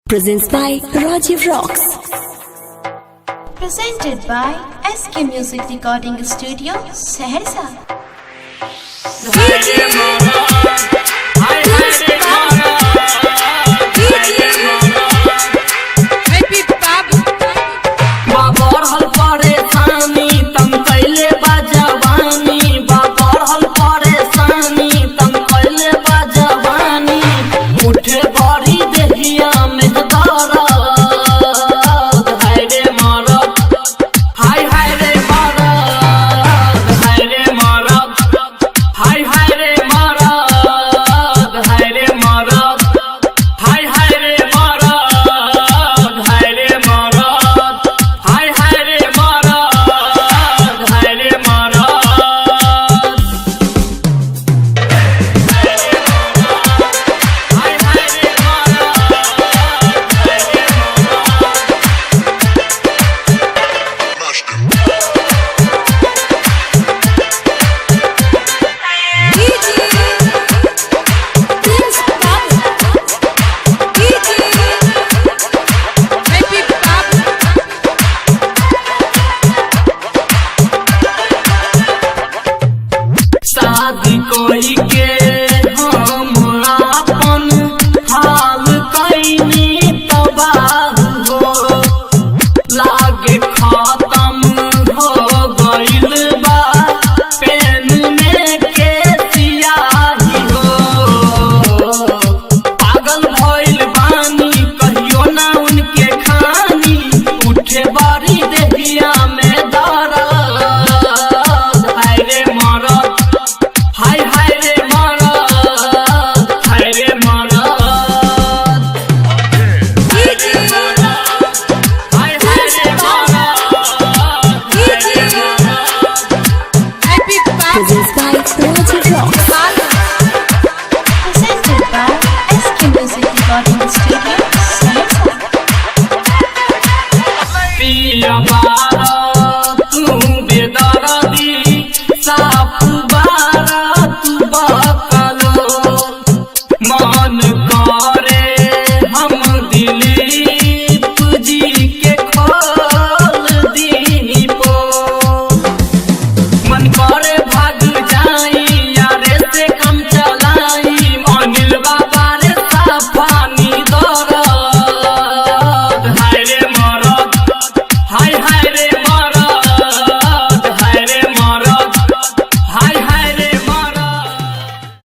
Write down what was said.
Presents by Rajiv Rocks. Presented by SK Music Recording Studio, Saharsa. बा बढ़ल परेशानी तंग कैले बा जवानी, बा बढ़ल परेशानी तंग कैले बा जवानी। उठे बड़ी देहिया में दर्द, हाय रे मरद, हाय हाय रे मरद, हाय रे मरद, हाय हाय रे मरद, हाय रे मरद, हाय हाय रे मरद, हाय रे मरद, हाय हाय रे मरद, हाय रे मरद। हाय हाय रे मरद, हाय रे मरद। शादी कोई के हम आपन हाल कैनी तबाह हो, लागे खत्म हो गइल बा पेन में के सियाही हो। पागल भइल बानी कहियो ना उनके खानी, उठे बारी देहिया में दर्द, हाय रे मरद, हाय हाय रे मरद, हाय रे मरद, हाय हाय रे मरद, हाय रे मरद। Presents by Rajiv Rocks. Presented by SK Music Recording Studio, Saharsa. पिया बारा तू बेदर्दी, साफ बारा तू बकलो, मन